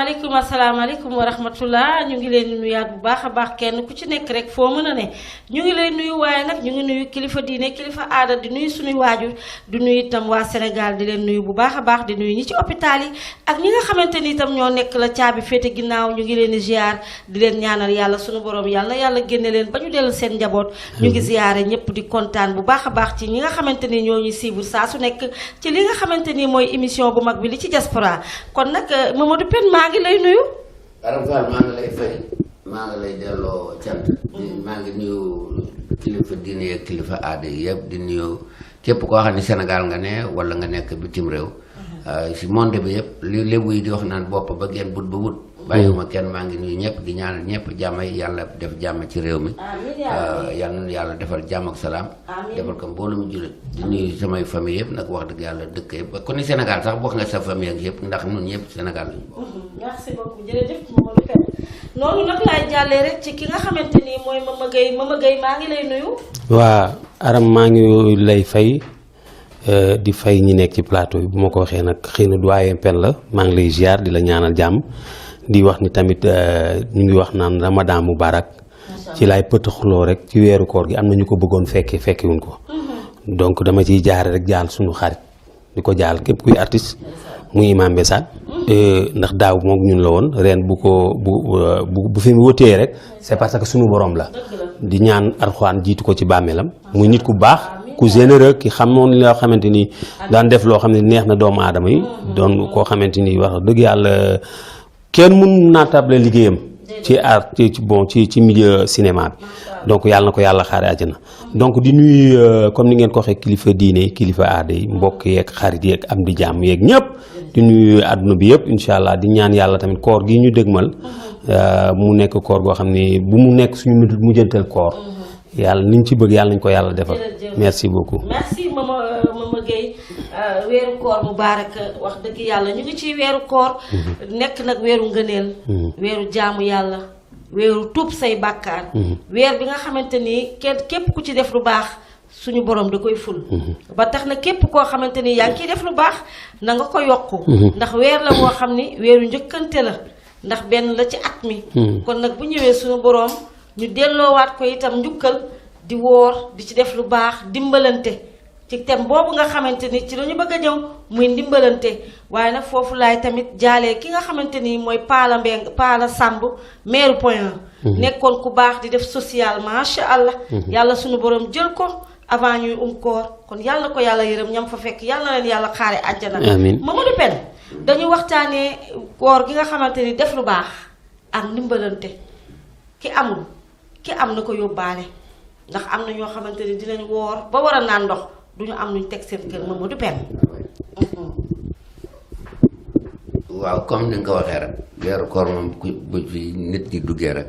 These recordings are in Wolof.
asalaamaaleykum wa rahmatullah ñu ngi leen di nuyaat bu baax a baax kenn ku ci nekk rek foo mën a ne ñu ngi leen nuyu waaye nag ñu ngi nuyu kilifa diine kilifa aada di nuyu suñuy waajur di nuyu itam waa Sénégal di leen nuyu bu baax a baax di nuyu ñi ci hôpital yi ak ñi nga xamante ni itam ñoo nekk la caabi féete ginnaaw ñu ngi leen di ziar di leen ñaanal yàlla suñu borom yàlla génne leen ba ñu dellu seen njaboot ñu ngi ziare ñëpp di kontaan bu baax a baax ci ñi nga xamante ni ñoo ñuy suivre saa su nekk ci li nga xamante ni mooy émission bu mag bi li ci diaspora kon nag Mamadou Pène maa ngi lay nuyu. Aram Fall maa ngi lay fay maa ngi lay delloo cant. maa ngi nuyu kilifa diine ak kilifa aada yi yëpp di nuyu képp koo xam ne Sénégal nga ne wala nga nekk bitim réew. si monde bi yëpp li lébu yi di wax naan bopp ba ngeen but ba wut. bàyyiwuma kenn maa ngi nuyu ñëpp di ñaanal ñëpp jàmm yàlla def jàmm ci réew mi. yàlla na yàlla defal jàmm ak salaam. defal ko mbooloo mu jullit di nuyu samay famille yëpp nag wax dëgg yàlla dëkk yëpp ba ku ne Sénégal sax wax nga sa famille ak yëpp ndax ñun ñëpp Sénégal lañu. merci beaucoup jërëjëf Mamadou Pène noonu nag laay jàllee rek ci ki nga xamante ni mooy Mama Gueye maa ngi lay nuyu. waa Aram maa ngi lay fay di fay ñi nekk ci plateau yi bu ma ko waxee nag xëy na doyen Pène la maa ngi lay ziar di la ñaanal jàmm. di wax ni tamit ñu ngi wax naan Ramadan Mubarak ci laay pëtaxuloo rek ci weeru koor gi am na ñu ko bëggoon fekkewuñ ko donc dama ciy jaare rek jaal suñu xarit di ko jaal képp kuy artiste muy Imam Bessane ndax daaw moom ñun la woon ren bu fi mu wëtee rek c'est parce que suñu borom la di ñaan Alxuraan jiitu ko ci bàmmeelam muy nit ku baax ku généreux ki xamoon loo xamante ni daan def loo xam ne neex na doomu aadama yi doon koo xamante ni wax dëgg yàlla kenn mun naa table liggéeyam ci art ci milieu cinéma bi donc yàlla na ko yàlla xaare àjjana donc di nuyu comme ni ngeen ko waxee kilifa diine kilifa aada yi mbokk yeeg xarit yeeg am di jàmm yeeg ñëpp di nuyu àdduna bi yëpp incha allah di ñaan yàlla tamit koor gi ñu dëgmal mu nekk koor goo xam ne bu mu nekk suñu mujjantal koor yàlla niñ ci bëgg yàlla nañ ko yàlla defal merci beaucoup. merci Mama Gueye weeru koor mubaarak wax dëgg yàlla ñu ngi ci weeru koor nekk nag weeru ngëneel weeru jaamu yàlla weeru tuub say bàkkaar weer bi nga xamante ni képp ku ci def lu baax suñu borom da koy ful ba tax na képp koo xamante ni yaa ngi ciy def lu baax na nga ko yokku ndax weer la moo xam ni weeru njëkkante la ndax benn la ci at mi kon nag bu ñëwee suñu borom ñu delloowaat ko itam njukkal di woor di ci def lu baax dimbalante ci thème boobu nga xamante ni ci lañu bëgg a ñëw muy ndimbalante waaye nag foofu laay tamit jaalee ki nga xamante ni mooy Paala Samb maire Point E nekkoon ku baax di def social macha allah yàlla suñu borom jël ko avant ñuy koor kon yàlla ko yàlla yërëm ñam fa fekk yàlla na leen yàlla xaare àjjana. amiin Mamadou Pène dañu waxtaanee koor gi nga xamante ni def lu baax ak ndimbalante ki amul ki am na ko yóbbaale ndax am na ñoo xamante ni dinañ woor ba war a naan ndox duñu am luñ teg seen kër Mamadou Pène. waaw comme ni nga ko waxee rek weeru koor moom bu fi nit ñi duggee rek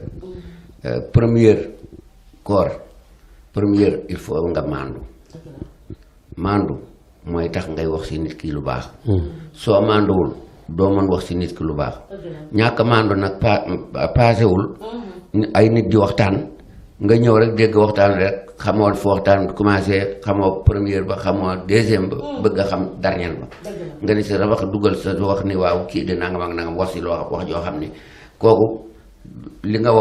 première il faut nga maandu mooy tax ngay wax ci nit ki lu baax soo maanduwul doo mën wax ci nit ki lu baax ñàkk maandu nag paasewul ay nit di waxtaan nga ñëw rek dégg waxtaan rek xamoo fu waxtaan commencé xamoo première ba xamoo deuxième ba bëgg a xam dernière ba nga ni si wax dugal sa wax ni waaw kii de nangam ak nangam wax si loo wax joo xam ni kooku li nga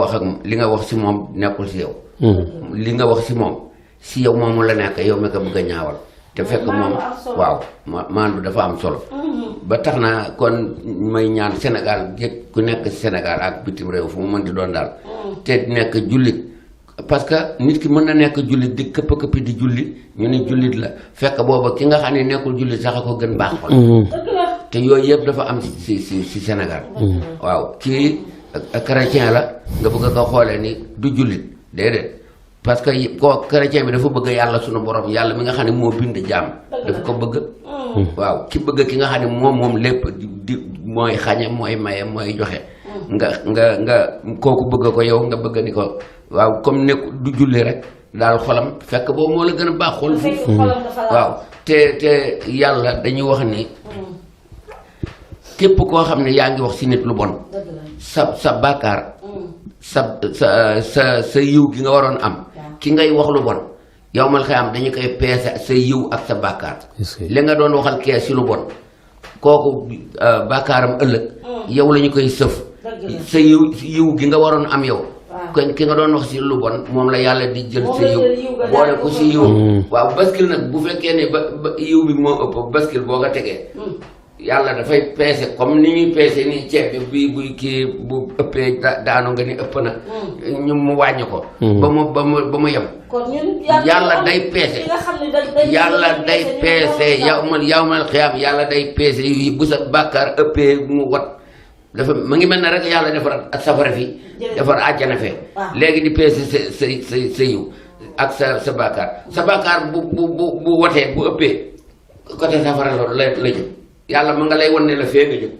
wax si moom nekkul si yow li nga wax si moom si yow moomu la nekk yow mi ko bëgg a ñaawal te fekk moom waaw maandu dafa am solo ba tax na kon may ñaan Sénégal gépp ku nekk Sénégal ak bitim réew fu mu mën di doon daal te nekk jullit parce que nit ki mën na nekk jullit di këpp di julli ñu ne jullit la fekk booba ki nga xam ne nekkul jullit sax a ko gën baax xol te yooyu yëpp dafa am si Sénégal waaw kii chrétien la nga bëgg ko xoolee ni du jullit déedéet parce que koo chrétien bi dafa bëgg yàlla sunu borom yàlla mi nga xam ne moo bind jaam dafa ko bëgg waaw ki bëgg ki nga xam ne moom lépp di mooy xañe mooy maye mooy joxe nga kooku bëgg ko yow nga bëgg ni ko waaw comme nekk du julli rek daal xolam fekk boobu moo la gën a baax xol foofu waaw te yàlla dañuy wax ni képp koo xam ne yaa ngi wax si nit lu bon sa bàkkaar sa yiw gi nga waroon am ki ngay wax lu bon yowmal xiyaam dañu koy peese sa yiw ak sa bàkkaar li nga doon waxal kee si lu bon kooku bàkkaaram ëllëg yow la ñu koy sëf sa yiw gi nga waroon am yow kon ki nga doon wax si lu bon moom la yàlla di jël sa yiw boole ko si yiw waaw bascule nag bu fekkee ne ba yiw bi moo ëpp bascule boo ko tegee yàlla dafay peese comme ni ñuy peese ni ceeb bi buy kii bu ëppee daanu nga ni ëpp na ñu mu wàññi ko ba mu yem yàlla day peese yàlla day peese yawmal xiyaam yàlla day peese yi bu sa bàkkaar ëppee mu wat dafa mu ngi mel ne rek yàlla defar ak safara fi defar àjjana fee léegi di peese sa yiw ak sa bàkkaar bu watee bu ëppee côté safara la jëm yàlla ma nga lay wan ne la fee nga jëm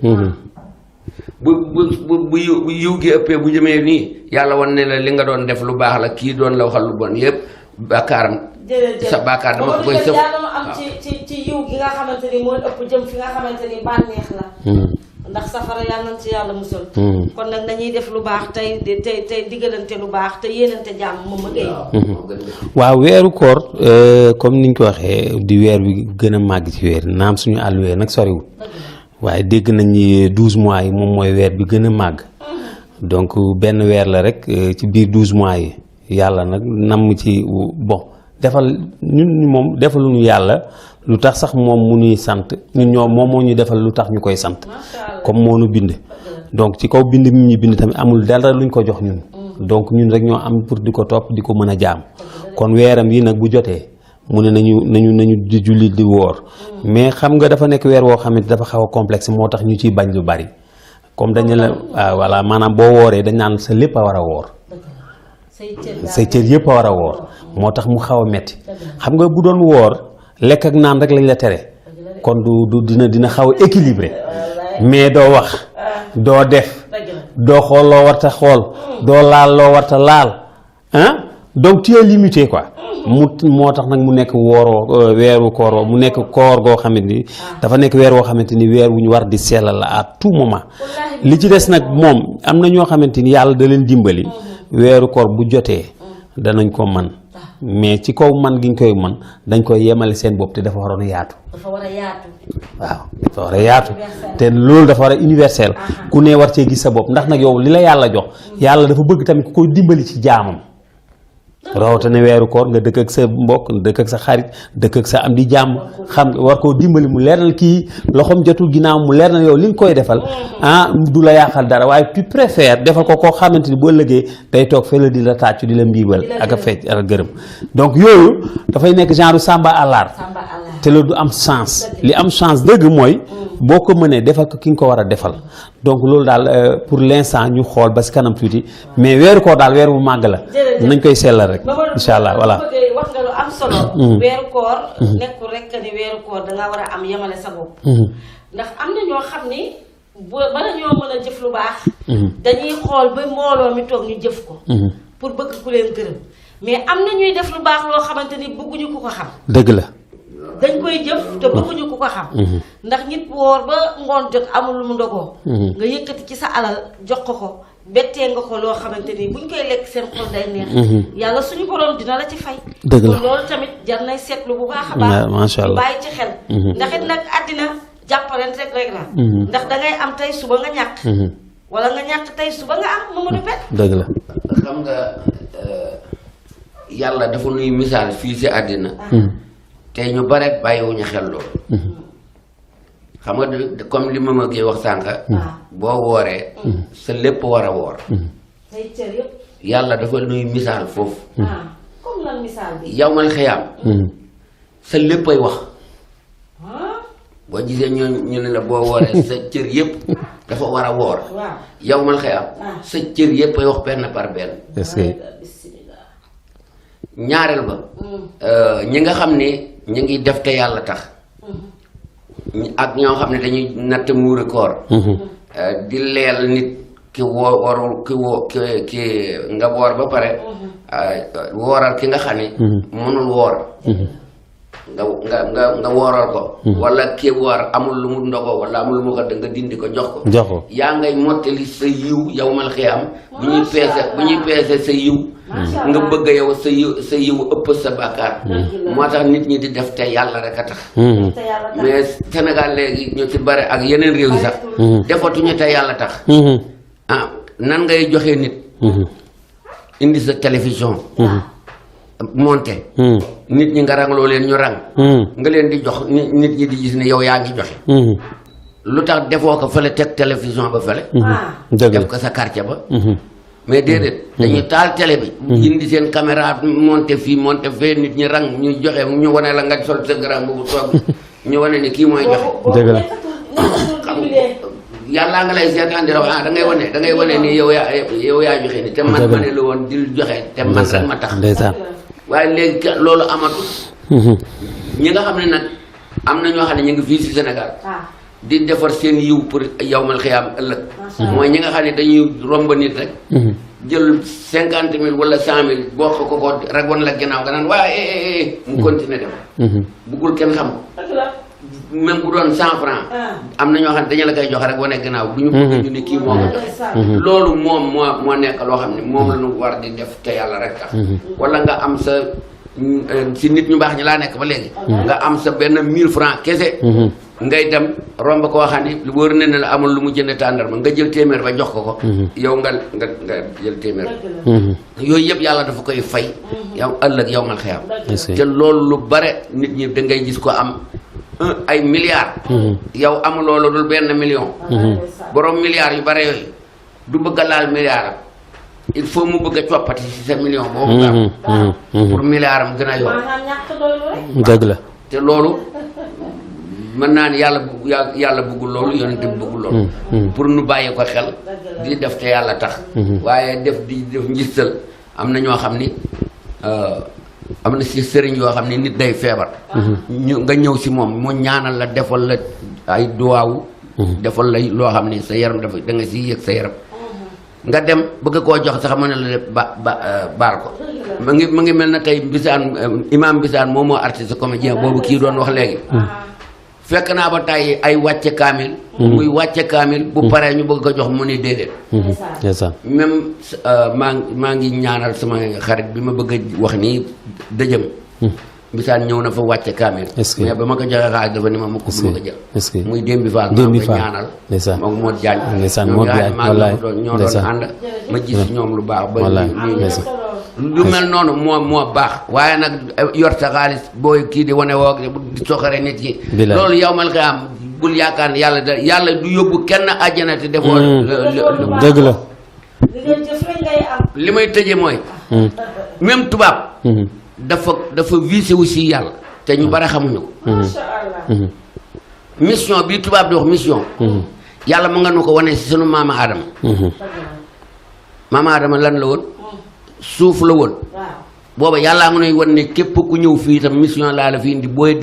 bu yiw gi ëppee bu jëmee nii yàlla wan ne la li nga doon def lu baax la kii doon la waxal lu bon yëpp bàkkaaram sa bàkkaar dama ko koy sëf am ci yiw gi nga xamante ni moo ëpp jëm fi nga xamante ni bànneex la ndax safara yàlla nañ ci yàlla musal kon nag nañuy def lu baax tey diggalante lu baax te yéenante jàmm moom waaw weeru koor comme niñ ko waxee di weer bi gën a màgg ci weer naam suñu àll weer nag soriwul waaye dégg nañ ni 12 mois yi moom mooy weer bi gën a màgg donc benn weer la rek ci biir 12 mois yi yàlla nag namm ci bon defal ñun moom defaluñu yàlla lu tax sax moom mu nuy sant ñun moom moo ñu defal lu tax ñu koy sant comme moo nu bind donc ci kaw bind mi ñu bind tamit amul dara luñ ko jox ñun donc ñun rek ñoo am pour di ko topp di ko mën a jaam kon weeram yi nag bu jotee mu ne nañu di julli di woor mais xam nga dafa nekk weer woo xam ne dafa xaw a complexe moo tax ñu ciy bañ lu bari comme dañu la voilà maanaam boo wooree dañ naan sa lépp a war a woor say cër yëpp a war a woor moo tax mu xaw a metti xam nga bu doon woor lekk ak naan rek lañ la tere kon du dina xaw a équilibré mais doo wax doo def doo xool loo warta xool doo laal loo warta laal donc tu es limité quoi moo tax nag mu nekk weeru koor mu nekk koor goo xamante ni dafa nekk weer woo xamante ni weer wu ñu war di sellal la à tout moment li ci des nag moom am na ñoo xamante ni yàlla da leen dimbali weeru koor bu jotee danañ ko man mais ci kaw man gi ñu koy man dañ koy yemale seen bopp te dafa waroon a yaatu waaw dafa war a yaatu te loolu dafa war a universel ku ne war cee gis sa bopp ndax nag yow li la yàlla jox yàlla dafa bëgg tamit ku koy dimbali ci jaamam rawatina weeru koor nga dëkk ak sa mbokk dëkk ak sa xarit dëkk ak sa am di jàmm xam nga war koo dimbali mu leer na kii loxoom jotul ginnaaw mu leer na yow li nga koy defal du la yàqal dara waaye tu préfères defal ko koo xamante ni boo ëllëgee day toog fële di la tàccu di la mbiibal ak a fecc ak a gërëm donc yooyu dafay nekk genre samba àllar te loolu du am sens li am chance dëgg mooy boo ko mënee defal ko ki nga ko war a defal donc loolu daal pour l'instant ñu xool ba si kanam tuuti mais weeru koor daal weer bu màgg la nañ koy sellal rek incha allah voilà wax nga lu am solo weeru koor nekkul rek ni weeru koor danga war a am yemale sa bopp ndax am na ñoo xam ni bala ñoo mën a jëf lu baax dañuy xool ba mbooloo mi toog ñu jëf ko pour bëgg ku leen gërëm mais am na ñuy def lu baax loo xamante ni bëgguñu ku ko xam dëgg la dañ koy jëf te bëgguñu ku ko xam ndax nit woor ba ngoon jot amul lu mu ndogoo nga yëkkati ci sa alal jox ko bettee nga ko loo xamante ni buñ koy lekk seen xol day neex yàlla suñu borom dina la ci fay dëgg la loolu tamit jar nay seetlu bu baax a baax macha allah bàyyi ci xel ndax it nag àddina jàppalante rek la ndax dangay am tey suba nga ñàkk wala nga ñàkk tey suba nga am Mamadou Pet dëgg la xam nga yàlla dafa nuy misaal fii si àddina te ñu bare bàyyiwuñu xel loolu xam nga comme li ma gi wax sànq boo wooree sa lépp war a woor say cër yëpp yàlla dafa nuy misaal foofu comme lan misaal bi yawmal xiyaam sa léppay wax boo gisee ñu ne la boo wooree sa cër yëpp dafa war a woor yawmal xiyaam sa cër yëpp ay wax benn par benn est-ce que ñaareel ba ñi nga xam ne ñu ngi def te yàlla tax ak ñoo xam ne dañuy natt muuri koor di leel nit ki warul ki nga woor ba pare wooral ki nga xam ne mënul woor nga wooral ko. wala kii woor amul lu mu ndogoo wala amul lu mu xëdd nga dindi ko jox ko. jox ko yaa ngay mottali sa yiw yawmal xiyaam bu ñuy peese sa yiw. nga bëgg yow sa yiw ëpp sa bàkkaar. moo tax nit ñi di def te yàlla rek a tax. mais Sénégal léegi ñu ci bare ak yeneen réew yi sax. defatuñu te yàlla tax. nan ngay joxe nit. indi sa télévision. monté. nit ñi nga rangloo leen ñu rang. nga leen di jox nit ñi di gis ne yow yaa ngi joxe. lu tax defoo ko fële teg télévision ba fële. def ko sa quartier ba. mais déedéet dañuy taal télé bi. indi seen caméra monté fii monté fee nit ñi rang ñu joxe ñu wane la nga sol sa grand boobu toog ñu wane ni kii mooy joxe. dëgg la. yàllaa nga lay seetaan di la wax da ngay wane ni yow yaa joxe ni te man ma ne la woon di joxe te man rek ma tax. waaye léegi loolu amatul. ñi nga xam ne nag am na ñoo xam ne ñu ngi fii si Sénégal. di defar seen yiw pour yawmal xiyaam ëllëg. mooy ñi nga xam ne dañuy romb nit rek. jël 50 000 wala 100 000 boo ko rek wan la ginnaaw nga naan waaye mu continuer dem. buggul kenn xam ko. même bu doon 100 francs am na ñoo xam ne dañu la koy joxe rek wane ginnaaw du ñu bëgg ñu ne kii moo ko joxe. loolu moom moo nekk loo xam ne moom la ñu war di def te yàlla rek tax. wala nga am sa si nit ñu baax ñi laa nekk ba léegi. nga am sa benn 1000 francs kese. ngay dem romb koo xam ne wóor na ne la amul lu mu jënd tàndarma nga jël téeméer ba jox ko. yow nga jël téeméer. yooyu yëpp yàlla dafa koy fay. yow ëllëg yawmal xiyaam. te loolu lu bare nit ñi da ngay gis ko am. ay milliards. yow amuloo la dul benn million. borom milliards yu bare yooyu du bëgg a laal milliard il faut mu bëgg a coppati ci sa million boobu nga pour milliard am gën a yokk. dëgg la. te loolu mën naa ni yàlla bëggul loolu yonent bi bëggul loolu. pour nu bàyyi ko xel di def te yàlla tax. waaye def njistal am na ñoo xam ni am na si sëriñ yoo xam ne nit day feebar. nga ñëw si moom mu ñaanal la defal la ay duwaawu. defal la loo xam ne sa yaram dafa da nga siy yëg sa yaram. nga dem bëgg koo jox sax mu ne la baal ko. ma ngi mel na tey Mbisaan imam Mbisaan moom moo artiste comédien boobu kii doon wax léegi. fekk naa ba tey ay wàcce kaamil. muy wàcce kaamil bu paree ñu bëgg ko jox mu ni déedéet. même maa ngi ñaanal sama xarit bi ma bëgg a wax nii dëjëm. Mbisaan ñëw na fa wàcce kaamil. mais ba ma ko joxee xaalis dafa ni ma ko jël. muy Démbi Fall maa ngi koy ñaanal. moom moo jaañ. ñoo doon ànd. ma gis ñoom lu baax ba lu mel noonu moo baax waaye nag yor sa xaalis booy kii di wane woo di soxare nit yi. loolu yawmal xiyaam bul yaakaar ne yàlla du yóbbu kenn àjjana te defoo. dëgg la. li may tëje mooy. même tubaab. dafa visé wu si yàlla te ñu bare xamuñu ko. mission bi tubaab di wax mission. yàlla mu nga nu ko wane si sunu maama Adama. maama Adama lan la woon. suuf la woon. booba yàllaa nga nuy wan ne képp ku ñëw fii itam mission laa la fi indi booy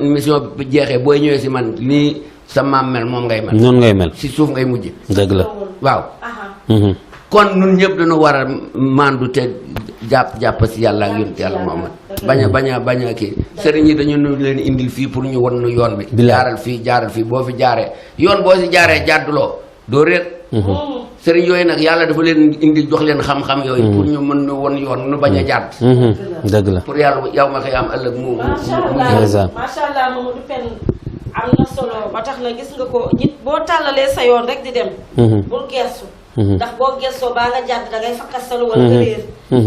mission bi jeexee booy ñëwee si man nii sa maam mel moom ngay mel. noonu ngay mel si suuf ngay mujj. dëgg la waaw. kon ñun ñëpp dañu war a mandu te jàpp si yàlla ak yonent yàlla Muhammad bañ a kii sëriñ yi dañu leen indil fii pour ñu wan nu yoon bi. jaaral fii boo fi jaaree yoon boo si jaaree jàdduloo doo réer. sëriñ yooyu nag yàlla dafa leen indi jox leen xam-xam yooyu. pour ñu mën nu won yoon nu bañ a jàdd. dëgg la pour yàlla yow ma koy am ëllëg mu. macha allah Mamadou Pène am na solo ba tax na gis nga ko nit boo tàllalee sa yoon rek di dem. bul geestu. ndax boo gëstoo baa nga jàdd da ngay fakkastalu wala nga réer.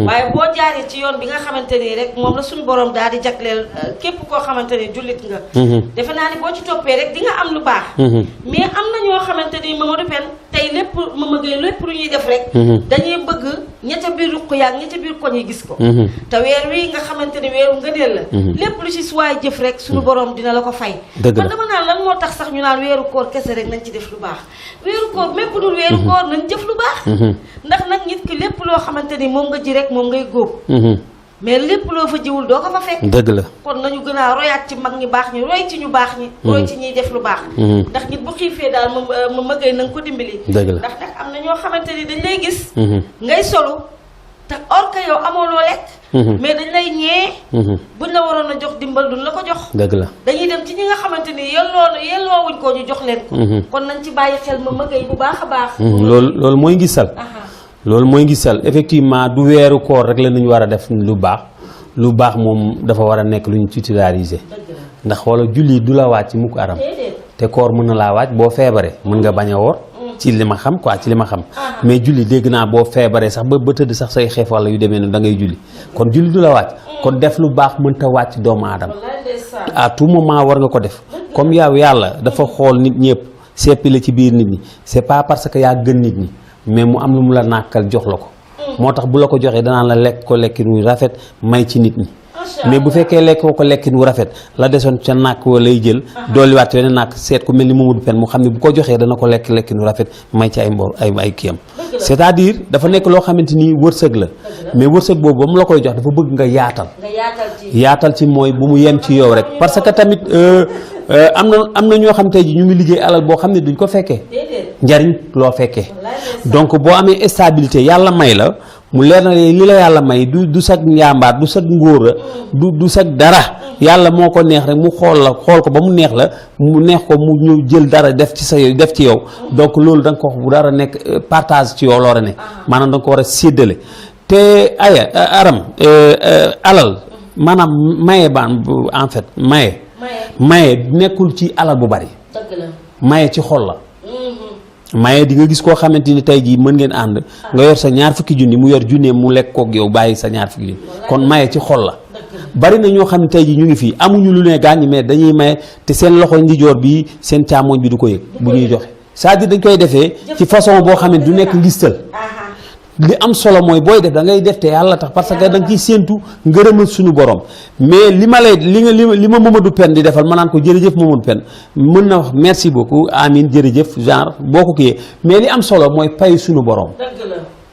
waaye boo jaaree ci yoon bi nga xamante ni rek moom la suñu borom daal di jagleel képp koo xamante ni jullit nga. defe naa ni boo ci toppee rek di nga am lu baax. mais am na ñoo xamante ni Mamadou Pène tey lépp lépp lu ñuy def rek. dañuy bëgg ñetta biir ruq yaag ñetta biir koñ yi gis ko. te weer wi nga xamante ni weeru ngëneel la. lépp lu ci suwaay jëf rek suñu borom dina la ko fay. dëgg la man dama naan lan moo tax sax ñu naan weeru koor kese rek nañ ci def lu baax weeru koor même bu dul weeru koor nañ jëf lu baax. ndax nag nit ki lépp loo xamante ni moom nga ji rek moom ngay góob. mais lépp loo fa jiwul doo ko fa fekk. dëgg la kon nañu gën a royaat ci mag ñi baax ñi roy ci ñu baax ñi. roy ci ñuy def lu baax. ndax nit bu xiifee daal ma mëggee na nga ko dimbali. dëgg la ndax nag am na ñoo xamante ni dañ lay gis. ngay solu te or que yow amoo loo lekk. mais dañ lay ñee. buñ la waroon a jox dimbal duñ la ko jox. dëgg la dañuy dem ci ñi nga xamante ni yelloowuñ ko ñu jox leen ko. kon nañ ci bàyyi xel ma mëgay bu baax a baax. loolu mooy ngisal. loolu mooy ngisal effectivement du weeru koor rek la ñu war a def lu baax moom dafa war a nekk lu ñu titularisé. ndax xoola julli du la wàcc mukk aram te koor mën na laa wàcc boo feebaree mën nga bañ a woor. ci li ma xam quoi ci li ma xam mais julli dégg naa boo feebaree sax ba tëdd sax say xeef wala yu demee noonu da ngay julli kon julli du la wàcc kon def lu baax mënta wàcc doomu aadama à tout moment war nga ko def comme yow yàlla dafa xool nit ñëpp seppi la ci biir nit ñi c'est pas parce que yaa gën nit ñi mais mu am lu mu la nàkkal jox la ko moo tax bu la ko joxee danaan la lekk ko lekkin wu rafet may ci nit ñi mais bu fekkee lekk ko lekkin wu rafet la desoon ca nàkk wa lay jël dolliwaat weneen nàkk seet ku mel ni Mamadou Pène mu xam ne bu ko joxee dana ko lekkin wu rafet may ci ay mbor ay kiyam c'est-à-dire dafa nekk loo xamante ni wërsëg la mais wërsëg boobu ba mu la koy jox dafa bëgg nga yaatal ci mooy bu mu yem ci yow rek parce que tamit am na ñoo xam tey ji ñu ngi liggéey alal boo xam ne duñ ko fekkee njariñ loo fekkee donc boo amee stabilité yàlla may la mu leer na li la yàlla may du sag njàmbaar du sag ngóora du sag dara yàlla moo ko neex rek mu xool ko ba mu neex la mu neex ko mu ñu jël dara def ci yow donc loolu da nga ko bu dara nekk partage ci yow loo war a ne maanaam da nga ko war a séddale te aram alal maanaam maye baan en fait maye nekkul ci alal bu bari maye ci xol la maye di nga gis koo xamante ni tey jii mën ngeen ànd nga yor sa ñaar fukki junni mu yor junne mu lekk koog yow bàyyi sa ñaar fukki junni kon maye ci xol la bari na ñoo xam ne tey jii ñu ngi fii amuñu lu ne gaañ mais dañuy maye te seen loxo ndijoor bi seen càmmoñ bi du ko yëg bu ñuy joxe c'est-à-dire dañ koy defee ci façon boo xam ne du nekk ngistal li am solo mooy booy def da ngay def te yàlla tax parce que da nga ciy séentu ngërëmal suñu borom mais li ma Mamadou Pène di defal ma naan ko jërëjëf Mamadou Pène mën na wax merci beaucoup amin jërëjëf genre boo ko kiyee mais li am solo mooy pay suñu borom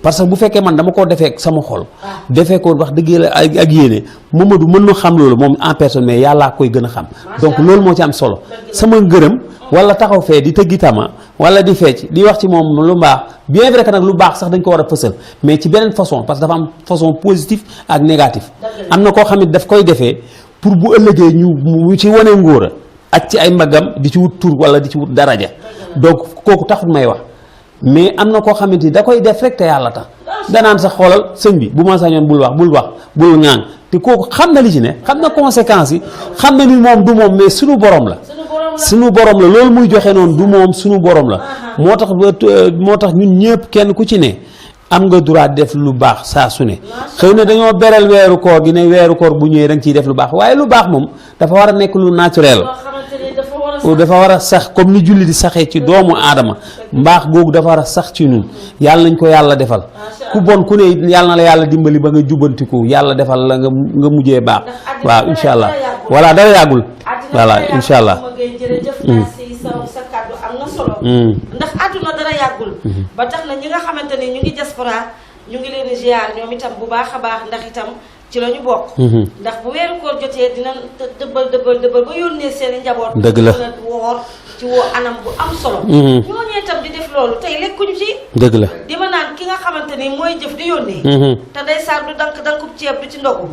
parce que bu fekkee man dama koo defee ak sama xol defee ko wax dëgg la ak yéene Mamadou mën na xam loolu moom en personne mais yàllaa koy gën a xam donc loolu moo ci am solo sama ngërëm wala taxaw fee di tëggi tama wala di fecc di wax ci moom lu baax bien vrai que nag lu baax sax dañ ko war a fësal mais ci beneen façon parce que dafa am façon positif ak négatif am na koo xam ne daf koy defee pour bu ëllëgee ñu ci wane ngóora ak ci ay mbagam di ci wut tur wala di ci wut daraja donc kooku taxut may wax mais am na koo xamante ni da koy def rek te yàlla tax danaan sax xoolal sëñ bi bu ma sañoon bul ŋaan te kooku xam na li ci ne xam na conséquences yi xam na ni moom du moom mais suñu borom la suñu borom la loolu muy joxe noonu du moom suñu borom la moo tax ñun ñëpp kenn ku ci ne am nga droit def lu baax saa su ne xëy na dañoo beral weeru koor gi ne weeru koor bu ñëwee da nga ciy def lu baax waaye lu baax moom dafa war a nekk lu naturel dafa war a sax comme ni julli di saxee ci doomu aadama mbaax googu dafa war a sax ci ñun yàlla nañ ko yàlla defal ku bon ku ne yàlla na la yàlla dimbali ba nga jubbantiku yàlla defal la nga mujjee baax waaw incha allah voilà dara yàggul voilà incha allah sa kàddu am na solo ndax àdduna dara yàggul ba tax na ñi nga xamante ne ñu ngi diaspora ñu ngi leen ziar ñoom itam bu baax a baax ndax itam ci la ñu bokk ndax bu weeru koor jotee dina dëbbal ba yónnee seen i njaboot dëgg la woor ci woo anam bu am solo ñooñee itam di def loolu tey lekkuñu ci dëgg la di ma naan ki nga xamante ni mooy jëf di yónnee te day saar du dankub ceeb du ci ndogu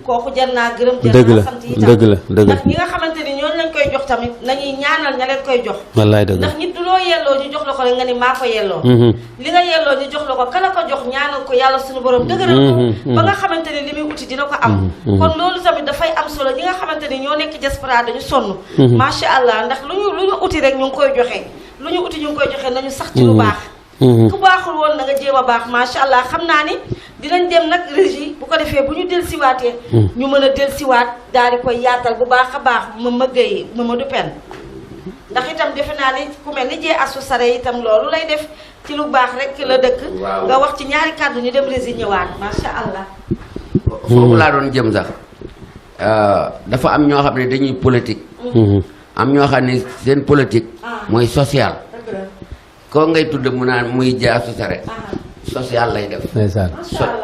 kooku jar naa gërëm jar naa sant yi tam dëgg la ndax ñi nga xamante ni ñooñu lañ koy jox tamit nañuy ñaanal ña leen koy jox wallaay dëgg ndax nit du loo yelloo ñu jox la ko rek nga ni maa ko yelloo li nga yelloo ñu jox la ko kala ko jox ñaanal ko yàlla suñu borom dëgëral ko ba nga xamante ni li muy uti dina ko am kon loolu tamit dafay am solo ñi nga xamante ni ñoo nekk diaspora dañu sonn macha allah ndax lu ñu uti rek ñu ngi koy joxe lu ñu uti ñu ngi koy joxe nañu sax ci lu baax ku baaxul woon na nga jéem a baax macha allah xam naa ni dinañ dem nag régie bu ko defee bu ñu del siwaatee ñu mën a del siwaat daal di koy yaatal bu baax a baax Mamadou Pène ndax itam defe naa ni ku mel ni jee asu sare itam loolu lay def ci lu baax rek la dëkk nga wax ci ñaari kàddu ñu dem régie ñëwaat macha allah foofu laa doon jëm sax dafa am ñoo xam ne dañuy politique am ñoo xam ne seen politique mooy social koo ngay tudd mu naan muy jaasu sare social lay def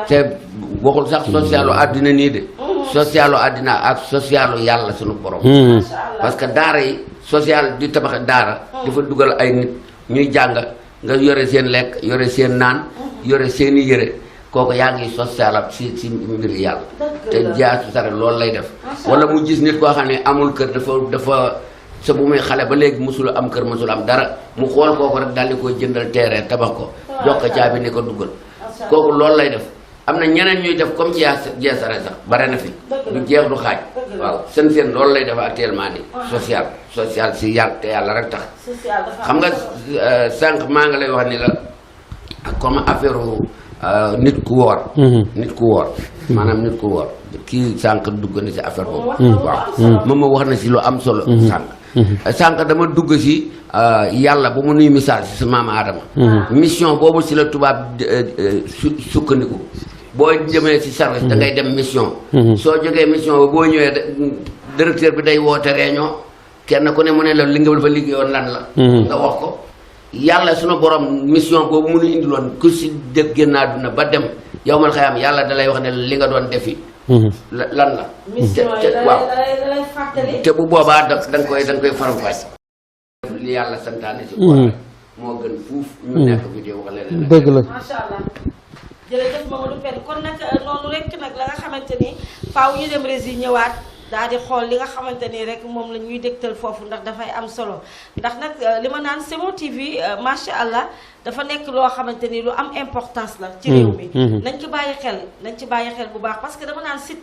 te waxul sax socialu àddina nii de socialu àddina ak socialu yàlla sunu borom parce que daara yi social di tabax daara dafa dugal ay nit ñuy jàng nga yore seen lekk yore seen naan yore seeni yëre kooku yaa ngi social ab si mbir yàlla te jaasu sare loolu lay def wala mu gis nit koo xam ne amul kër dafa sa bu muy xale ba léegi musul am kër musul am dara mu xool kooku rek daal di koy jëndal terrain tabax ko jox ko caabi ne ko duggal kooku loolu lay def am na ñeneen ñuy def comme jeesare sax bare na fi du jeex du xaaj waaw seen loolu lay def actuellement ni social si yàlla te yàlla rek tax xam nga sànq maa nga lay wax ni la comme affaire nit ku woor maanaam nit ku woor kii sànq dugg na si affaire boobu waaw moom ma wax na si lu am solo sànq dama dugg si yàlla bu mu nuy misaal si sa maama Adama mission boobu si la tubaab sukkandiku boo jëmee si service da ngay dem mission soo jógee mission ba boo ñëwee directeur bi day woote réunion kenn ku ne mu ne la li nga fa liggéeyoon lan la nga wax ko yàlla sunu borom mission boobu mu nu indiloon ku si def génn àdduna ba dem yow mal xayaam yàlla da lay wax ne li nga doon defi lan la waaw te bu boobaa da nga koy faram-fàcce li yàlla santaane si koor moo gën fuuf ñu nekk fi di wax leneen dëgg la macha allah jërëjëf Mamadou Pène kon nag noonu rek nag la nga xamante ni faaw ñu dem rési ñëwaat daal di xool li nga xamante ni rek moom la ñuy dégtal foofu ndax dafay am solo ndax nag li ma naan C'est Mon TV macha allah dafa nekk loo xamante ni lu am importance la ci réew mi nañ ci bàyyi xel bu baax parce que dama naan site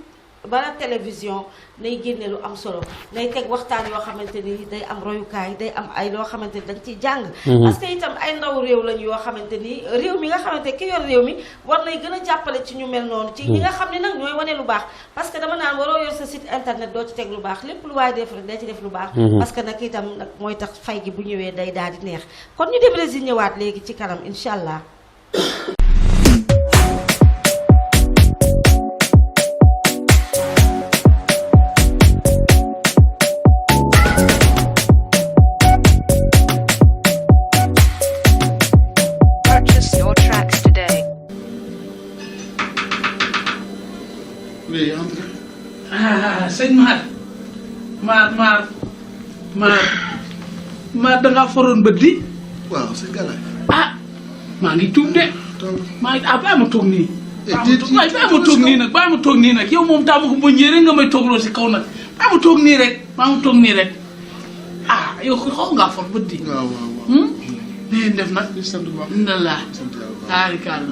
bala télévision nay génne lu am solo nay teg waxtaan yoo xamante ni day am royukaay day am ay loo xamante ni dañ ciy jàng parce que itam ay ndaw réew lañ yoo xamante ni réew mi nga xamante ki yor réew mi war nay gën a jàppale ci ñu mel noonu ci ñi nga xam ne nag ñooy wane lu baax parce que dama naan waroo yor sa site internet doo ci teg lu baax lépp lu waaye def rek day ci def lu baax parce que nag itam nag mooy tax fay gi bu ñëwee day daal di neex kon ñu dem rési ñëwaat léegi ci kanam incha allah sëñ maar dangaa foroon bët di waaw sëñ Galaye maa ngi tuub de maa ngi bàyyi ma toog nii bàyyi ma toog nii nag yow moom taamu ko ba ñëwee rek nga may toogloo si kaw nag bàyyi ma toog nii rek yow xaw ngaa for bët di waaw ngeen def nag di sant bu baax ndalaay sant yàlla bu baax taarikaal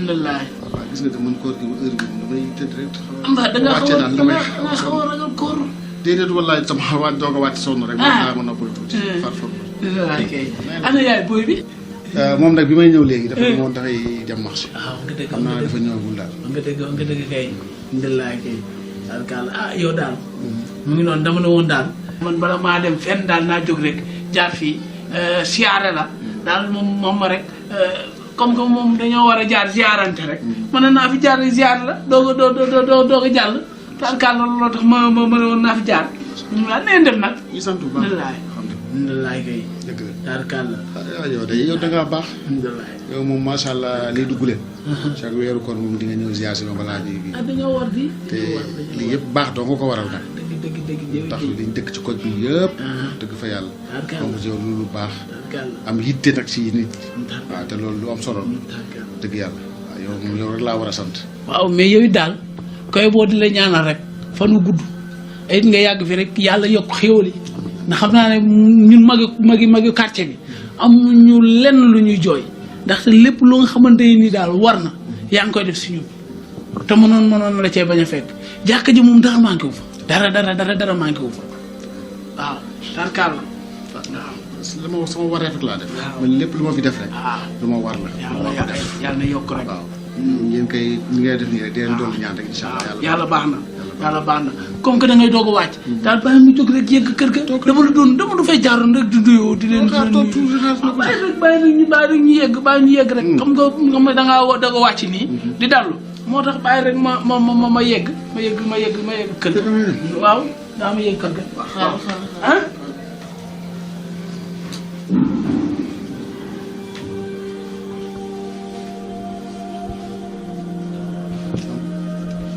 ndalaay waaw gis nga de man koor gi ma heure bi damay tëdd rek danga xaw a ragal koor déedéet wallaay sama waaj doog a wàcc sonn rek ma noppal tuuti far kay ana yaay booy bi moom nag bi may ñëw léegi dafa moom dafay dem marché waaw nga dëgg xam naa dafa ñëwagul daal nga dëgg kay ndalaay kay taarikaal yow daal mu ngi noonu dama ne woon daal man bala maa dem fenn daal naa jóg rek jaar fii siyaare la daal moom ma rek comme que moom dañoo war a jaar ziarante rek mën naa fi jaar ziar la doog a jàll taarikaal looloo tax ma ne woon naa fi jaar waaw neen def nag ñu sant bu baax ndalaay kay dëgg la taarikaal la yow da ngaa baax ndalaay yow moom macha allah lii dugg leen chaque weeru koor moom di nga ñëw ziar si ma balaa ñuy bi dañoo war di te lii yëpp baax doo nga ko waral nag dëgg tax liñ dëkk ci koñ bi yëpp dëgg fa yàlla donc yow lu baax am yitte nag si nit waaw te loolu lu am solo dëgg yàlla waaw yow moom yow rek laa war a sant waaw mais yow daal koy boo di la ñaanal rek fan wu gudd it nga yàgg fi rek yàlla yokk xéwal yi ndax xam naa ne ñun magi quartier bi amuñu lenn lu ñuy jooy ndaxte lépp lu nga xamante ni daal war na yaa ngi koy def si ñun te mënoon la cee bañ a fekk jàkka ji moom dara manqué wu fa dara manqué wu fa waaw tarkaal la waaw sama war rek laa def man lépp lu ma fi def rek lu ma war la yàlla na yokk rek waaw ngeen koy ni ngay def nii rek di leen doon ñaan rek incha allah yàlla baax na comme que da ngay doog a wàcc daal bàyyi mu jóg rek yegg kër ga dama du fay jaaroon rek di nuyoo di leen bàyyi rek ñu yegg rek comme nga da ngaa doog a wàcc nii di dallu moo tax bàyyi rek ma yegg kër ga waaw daa ma yegg kër ga ah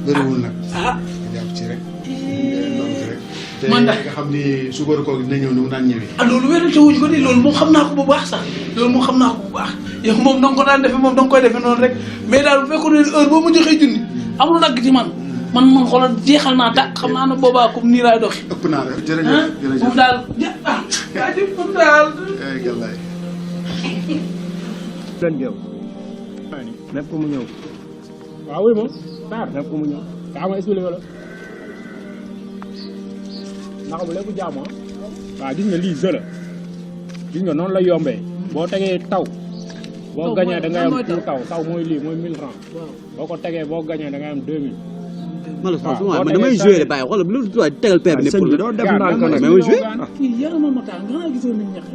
bëriwul nag ah jàpp ci rek man da xam ni suukaru koor gi dina ñëw ni mu daan ñëwee. ah loolu wérante wuñ ko ni loolu moom xam naa ko bu baax sax loolu moom xam naa ko bu baax yow moom da nga ko daan defee moom da nga koy defee noonu rek mais daal bu fekkoon ne heure boo ma joxee junni amul dagg ci man xoolal jeexal naa tàkk xam naa ne boobaa comme nii laay doxi ëpp naa def jërëjëf jërëjëf moom daal jaajëf moom daal gallaay leen géew lépp mu ñëw waaw oui moom daar lépp mu ñëw kaa ma expliqué la ndax bu lépp jaamu waaw gis nga lii jeu la gis nga noonu la yombee boo tegee taw boo gañee da ngay am pour taw mooy lii mooy 1000 francs boo ko tegee boo gañee da ngay am 2000 waaw man damay joué de bàyyi xoolal bu lu tegal paire bi ne pour la doo def naa ko nag mais ma joué kii yarama ma taal nga gisoo nit ñax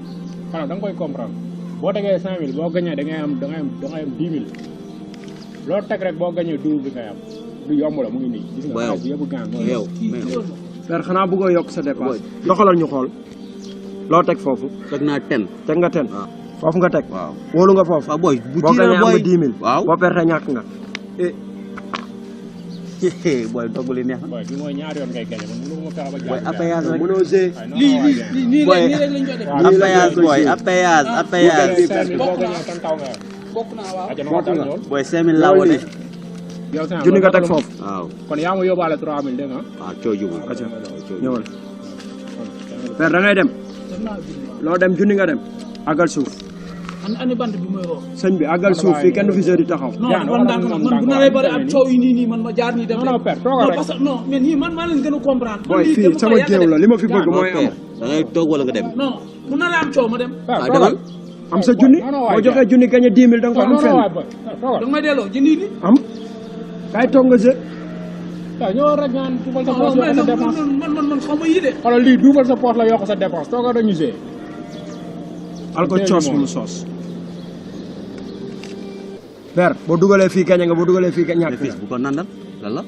xanaa da nga koy comprendre boo tegee 5000 boo gañee da ngay am 10 000 loo teg rek boo gañee double bi ngay am du yomb la mu ngi nii gis nga xaalis yëpp gaan yow père xanaa bëggoo yokk sa dépense doxalal ñu xool loo teg foofu teg naa 10 teg nga 10 foofu nga teg waaw wóolu nga foofu waaw booy bu boo gañee am nga 10 000 waaw boo perte ñàkk nga booy togg li neex na booy bi mooy ñaari yoon ngay gañe man mënu ma fexe ba booy jaar appayage rek mënoo see nii nii Boy. rek lañ koy def appayage booy appayage boo gañee tan taw nga yor bokk naa waaw aja noo tax ñool booy 5000 laa wote yow junni nga teg foofu. waaw kon yaa ma yóbbaale 3000 dégg nga. waaw cooju bu acca ñëwal. père da ngay dem. loo dem junni nga dem. àggal suuf. ani bant bi mooy woo. sëñ bi àggal suuf fii kenn du fi di taxaw. non man daal man bu naree bëri ak coow yi nii man ma jaar nii dem. non non père toogal rek. parce que non mais ñii man maa leen gën a comprendre. booy fii sama géew la li ma fi bëgg mooy am. da ngay toog wala nga dem non bu naree am coow ma dem. waaw demal am sa junni boo joxee junni gañe 10 000 da nga ko am fenn. da nga may delloo jëndi ni. am kay toog nga jë. waaw ñëwal rek ñaan duubal sa poche yokk sa dépense man xaw ma yii de. xoolal lii duubal sa poche la yokk sa dépense toogal rek ñu see. al ko coos bu mu soos. père boo dugalee fii gañe nga boo dugalee fii ñàkk fils nga. bu ko nandal lan la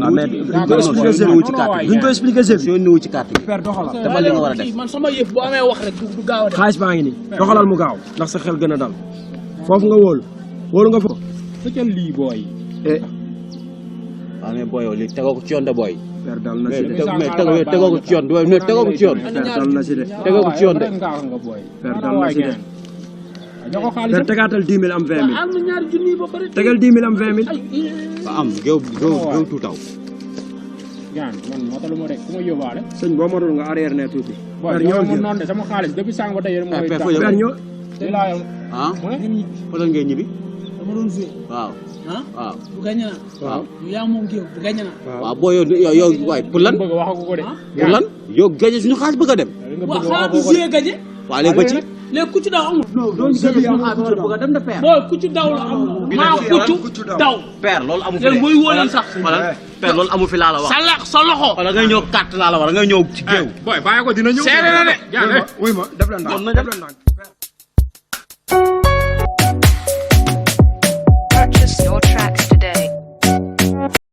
ah mais duñ ko expliqué jeu bi duñ ko expliqué jeu bi. soo niwu ci carte bi père doxalal. defal li nga war a def man sama yëf bu amee wax rek du gaaw a def. xaalis baa ngi nii doxalal mu gaaw ndax sa xel gën a dal foofu nga wóolu nga foofu. sëccal lii booy. eh waaw mais booy yow lii tegoo ko ci yoon de booy père dal na si de. mais tegoo ko ci yoon mais tegoo ko ci yoon père dal na si de. tegoo ko ci yoon de nga nga booy. père dal na si de. jox ko xaalis père tegaatal 10 000 am 20 000. am na ñaari junni ba pare. tegal 10 000 am 20 000. ba am géew tuutaw gaan man motalu ma rek ku ma yóbbaale. sëñ boo matul nga arrière ne tuuti. booy père ñëw ñëwal ma jël noonu de sama xaalis depuis sànq ba tey yéen mooy. père père ñëw. tey laa yow. ah mu ne. fa la ngay ñibbi dama doon joué. waaw ah waaw bu gagné naa. waaw yow yaa moom géew bu gagné naa. waaw booy yow waay pour lan bëgg waxagu ko de. pour lan yow gañe suñu xaalis bëgg a dem waaw xanaa du joué gagné. waaw léegi ba ci léegi ku ci daw amul. doon gañe suñu xaalis bëgg a dem de père booy ku ci daw la am. maa kuccu daw. père loolu amu fi léegi mooy wóor leen sax. xoolal père loolu amu fi laa la wax sa loxo. xoolal ngay ñëw carte laa la war ngay ñëw ci géew booy bàyyi ko dina ñëw. seere na de. wuy ma def leen ndànk def leen ndànk. Purchase your tracks today.